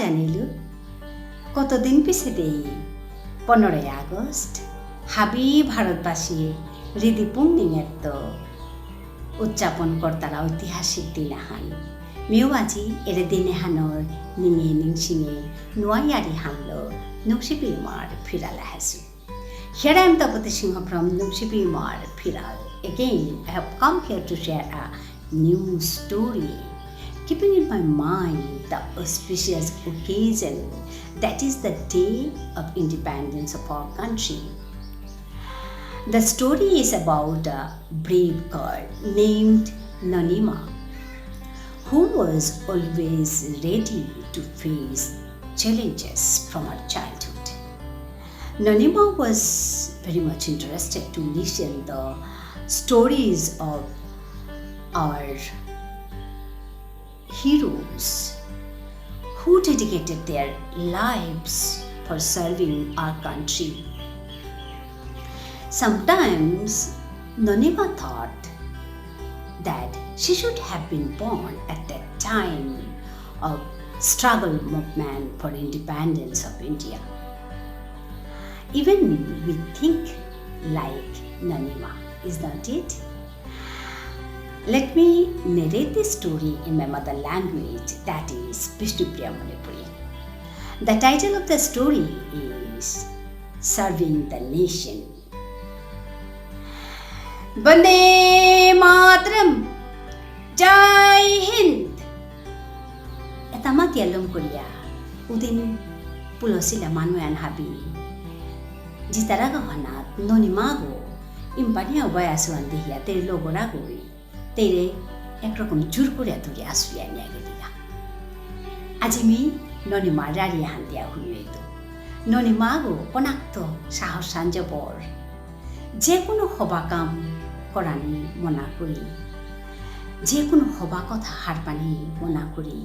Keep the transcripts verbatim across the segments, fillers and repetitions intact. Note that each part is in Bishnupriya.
জানিলু, কতদিন পিছেদে পনেরোই আগস্ট হাবি ভারতবাসী হৃদি পুংনিঙেত্ত উদযাপন করতারা ঐতিহাসিক দিন আহান। মিউ আজি এরে দিন এহানর নিঙে নিংসিঙে নুয়া য়ারি হানলো নুংশিপি ইমার ফিরাল আহেসু। Here I am, Tapati Singha from Nungshipi Imar Phiral. Again, I have come here to share a new story. Keeping in my mind the auspicious occasion, that is the day of independence of our country. The story is about a brave girl named Nonima, who was always ready to face challenges from her childhood. Nonima was very much interested to listen the stories of our heroes who dedicated their lives for serving our country. Sometimes Nonima thought that she should have been born at that time of struggle movement for independence of India. Even we think like Nonima, is not it? Let me narrate this story in my mother language, that is Bishnupriya Manipuri. The title of the story is Serving the Nation. বন্দে মাতরম, জয় হিন্দ। এতা মাতিয়া লম করিয়া, উদিন পুলসিলা মানু এহান হাবি। জিতারাগ অহানাত ননিমাগো, ইম্পানিয়া উবাই আসুয়ান দেহিয়া তের লগরাগই তেরে একরকম জোর করিয়া ধরিয়া আসুয়া নিয়া গেলিগা। আজি মি ননিমার য়ারি এহান দিয়া হুনুয়েতু। ননিমাগো কনাকত সাহস আন জবর। যে কোনো হবা কাম করানি মনা করি, যে কোনো হবা কথা হারপানি মনা করি,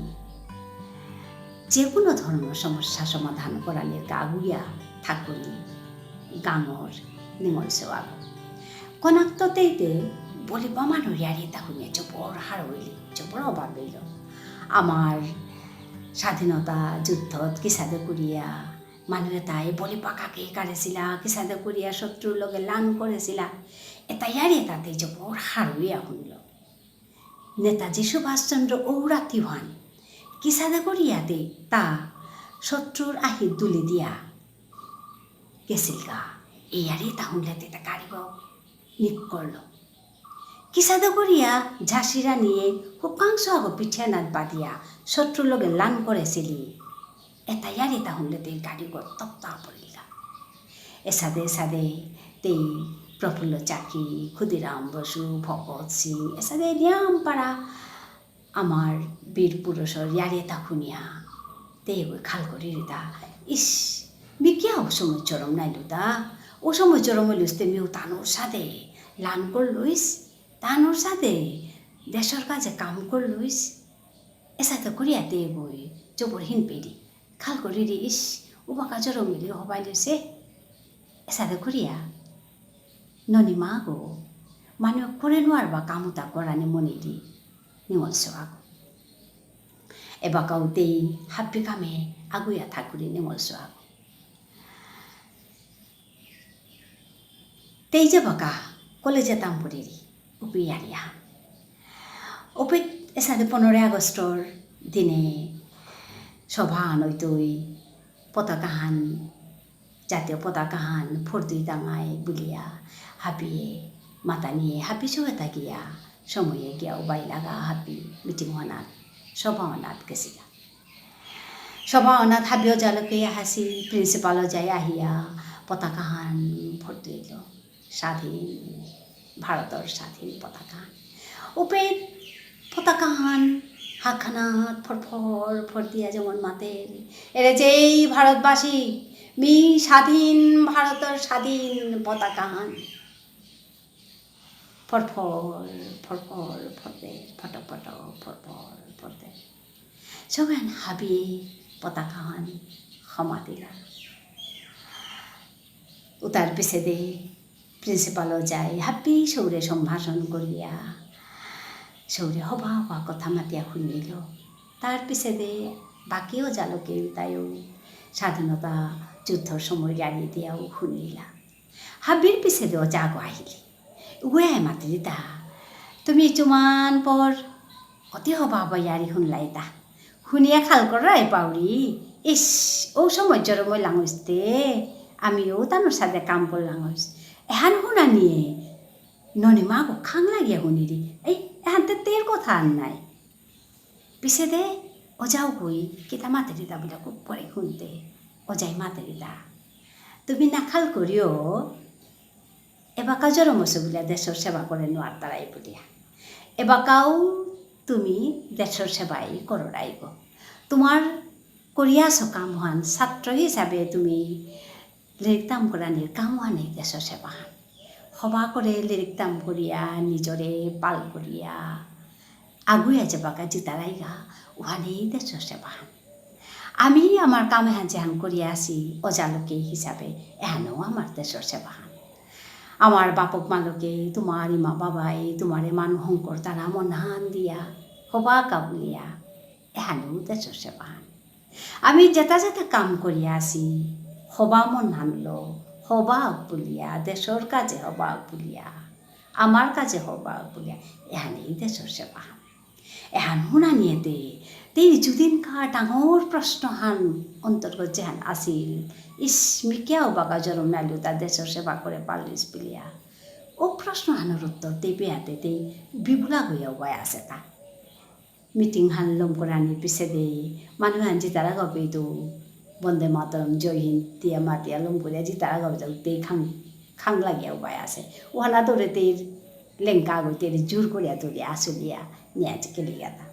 যে কোনো ধরনর সমস্যা সমাধান করানির কা আগুয়া থাকুরি গাঙর নিঙল সেওয়াগ। কনাকত তেইতে বলি বামানো য়ারি এতা হুনিয়া জবর হারৌ ইলি, জবর অবাক ইল। আমার স্বাধীনতা যুদ্ধত কিসাদে করিয়া মানু এতাই বলি পাকাকে কারেসিলা, কিসাদে করিয়া শত্রুর লগে লান করেসিলা, এতা য়ারি এতাতে জবর হারৌ ইয়া হুনল। নেতাজি সুভাষচন্দ্র ঔরা তিহান কিসাদে করিয়া দে তা শত্রুর আহি দুলি দিয়া গেসিলগা। এ য়ারি এতা হুনলে তে তা গারিগ নিক করল। কিসাদে করিয়া ঝাঁসি রানীয়ে হুকাংশ আগো পিঠিয়ানাত বাদিয়া শত্রুর লগে লান করেসিলি। এতা য়ারি এতা হুনলে তে গারিগ তপ্তা পড়িলগা। এসাদে এসাদে তেই প্রফুল্ল চাকি, ক্ষুদিরাম বসু, ভগৎ সিং, এসাদে নিয়াম পারা আমার বীর পুরুষর য়ারি এতা হুনিয়া তেই গই খাল করিরিতা, ইস, মি কিয়া ও সময় চরম নাইলুতা? ও সময় চরম ইলুসতে মিউ তানুর সাদে লান করলুইস, তানুর সাদে দেশর কাজে কাম করলুইস। এসাদে করিয়া তেই গই জবর হিন পেরি। খাল করিরি, ইস, উবাকা চরম ইলি হবাইলুসে। এসাদে করিয়া ননিমাগো মানু করে নুয়ারবা কামুতা করানি মনিরি নিঙল সেওয়াগ। এবাকাউ তেই হাব্বি কামে আগুয়া থাকুরি নিঙল সেওয়াগ। তেই যেবাকা কলেজে তাম পড়িরি, উপে য়ারিয়া। উপে এসাদে পনেরোই আগস্টর দিনে সভা আহান অইতই, পতাকাহান, জাতীয় পতাকাহান ফরদুই দাঙাই বুলিয়া হাবিয়ে মাতানিয়ে হাবি সৌয়ে তাগিয়া সময়ে গিয়া উবাই লাগা হাবি মিটিং অহানাত, সভা অহানাত গেসিগা। সভা অহানাত হাবি অজালকে আহাসি, প্রিন্সিপাল অজাই আহিয়া পতাকাহান ফরদুইল। স্বাধীন ভারতর স্বাধীন পতাকা। উপে পতাকাহান হাখানাত ফরফর ফরদিয়া যেমন মাতের, এরে যেই ভারতবাসী, মি স্বাধীন ভারতর স্বাধীন পতাকাহান। ফরফর, ফরফর, ফরদে, ফটক ফটক, ফরফর, ফরদে। সৌহান হাবি পতাকাহান হমাতিলা। উতার পিছেদে প্রিন্সিপাল অজাই হাবি সৌরে সম্ভাষণ করিয়া, সৌরে হবা হবা কথা মাতিয়া হুনিল। তার পিছেদে বাকি ওজালোকে তাইও স্বাধীনতা যুদ্ধর সময় য়ারি দিয়াও হুনিলা। হাবির পিছেদে ওজাগো আহিলি। উগয়ে মাতিরিতা, "তুমি চুমান পর অতি হবা হবা য়ারি হুনলাইতা।" হুনিয়া খাল করাই পাউরি। ইস, ও সময় জরময় লাঙইস্তে, আমিও তানুর সাথে কাম করলাঙইস। এহান হুনা নিয়ে, ননিমাগো খাং লাগিয়া হুনিরি। এই, এহান তে তের কথা আর নাই। পিছেদে, ওজাও কই, কিতা মাতেরিতা বুলে খুব পরে হুনতে। ওজাই মাতেরিতা। তুমি না খাল করিও, এবাকা জরমসে বুলিয়া দেশর সেবা করে নোয়ারতারাই বুলিয়া। এবাকাও তুমি দেশর সেবাই কররাই গো। তোমার করিয়াছ কামহান ছাত্র হিসাবে তুমি লেরিকতাম করানির কামহানেই দেশর সেবাহান। হবা করে লেরিকতাম করিয়া, নিজরে পাল করিয়া, আগুয়া যেবাকা জিতারাইগা, উহানেই দেশর সেবাহান। আমি আমার কাম এহান যেহান করিয়া আসি, ওজালোকে হিসাবে, এহানও আমার দেশর সেবাহান। আমার বাপক মালোকে, তোমার ইমা বাবাই, তোমারে মানু হঙকরতারা মনহান দিয়া, হবা কাবুলিয়া, এহানও দেশর সেবাহান। আমি যেতা যেতা কাম করিয়া আসি, হবা মনহানলো, হবা বুলিয়া, দেশর কাজে হবা বুলিয়া, আমার কাজে হবা বুলিয়া, এহানেই দেশর সেবাহান। এহান হুনা নিয়েতে, তেই যুদিনকা ডাঙর প্রশ্নহান অন্তর্গত যেহান আসিল, ইস, মি কিয়া ওবাকা জরম নাইলু তা দেশর সেবা করে পারলিস বুলিয়া। ও প্রশ্নহানর উত্তর তেই পেয়াতে তেই বিবুলা গইয়া উবাই আসে তা। মিটিং হান লম করানি পিছেদে, মানু হান জিতারা গবেইতো, বন্দে মাতরম, জয় হিন্দ, তিয়া মাতিয়া লম করিয়া জিতারা গবেইতো, তেই খাং, খাং লাগিয়া উবাই আসে। ওহানা ধরে তেই লেংকা গই তেই জোর করিয়া ধরিয়া আসুলিয়া, নিয়া চিকে লিগাতা।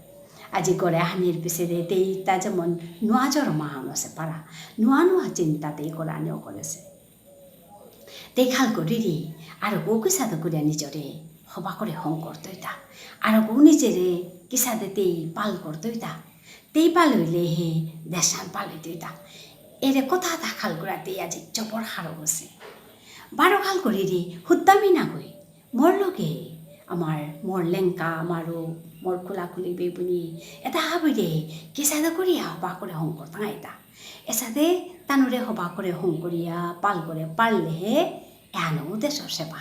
আজি করে হানির পিছেদে, তেই তা যেমন নোয়া জরমা হান আসে পারা, নোয়া নোয়া চিন্তা তেই করানিও করেসে। তেই খাল করিরি, আরগো কিসাদে করিয়া নিজরে হবা করে হঙকরতইতা। আরগো নিজরে কিসাদে তেই পাল করতইতা। তেই পাল হইলে হে দেশহান পাল হইতইতা। এরে কথা তা খাল করাতে আজি জবর হারৌ হসে। বারো খাল করিরি, হুত্তামি না কই। মোর লগে, আমার, মোর লেংকা, আমারও, মোর খুলাখুলি বেবুনি, এটা হাবিরে, কিসাদে করিয়া হবা করে হঙকরতাঙাইতা। এসাদে তানুরে হবা করে হঙকরিয়া, পাল করে পারলে হে, এহানও দেশর সেবা।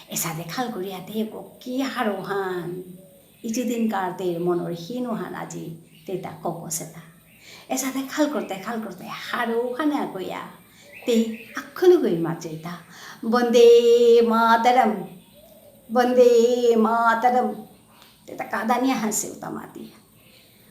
এসাদে খাল করিয়া তে গো কি হারৌহান। ইচুদিন কার তেই মনর হিনুহান আজি, তেতা ককসেতা। এসাদে খাল করতে, খাল করতে, হারৌহানে আগইয়া। তেই আখলু গই মাতরিতা। বন্দে মাতরম। বন্দে মাতরম। তেতা কাদানিয়া হাসে উতা মাতি।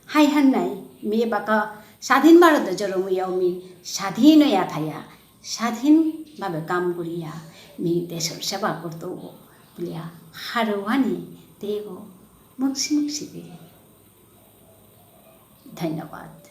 হাই হান নাই, মি এবাকা স্বাধীন ভারতে জরম হইয়াও মি স্বাধীন হইয়া থাইয়া, স্বাধীনভাবে কাম করিয়া, মি দেশর সেবা করতৌ বুলিয়া, হারৌহানি তেগো মুংসি মুংসি দিলে। ধন্যবাদ।